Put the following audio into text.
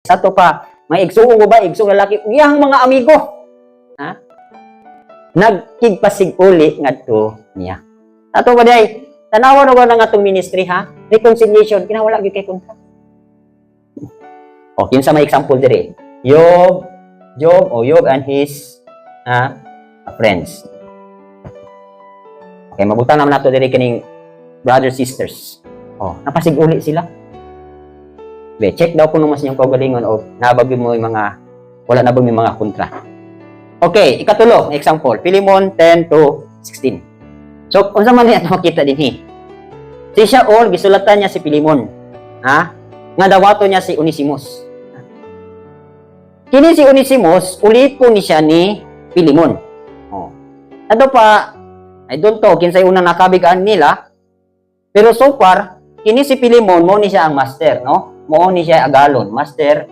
Sa ato pa, mga igsuong ba, igsuong lalaki, iyang mga amigo. Ha? Nagkigpasiguli ngadto niya. Ato ba day? Tanawa na ba ng atong ministry, ha? Reconciliation, kinawala gyud kay kontra. O, kinsa may example dire? Job, Job o Job and his friends. Okay, mabutang naman nato diri kining brothers, sisters. Oh, napasiguli sila. Be, check daw kung mas inyong kaugalingon o nabag mo yung mga wala na ba yung mga kontra. Okay, ikatulo, example, Philemon 10 to 16. So, unsa man niya makita dinhi? Si Shaul, gisulatan niya si Philemon. Ha? Nga dawato niya si Onesimus. Kini si Onesimus, ulipon ni siya ni Philemon. Oh. Ato pa, I don't know, kinsay unang nakabigaan nila. Pero so far, kini si Philemon, mo ni siya ang master, no? Mo ni siya agalon, master.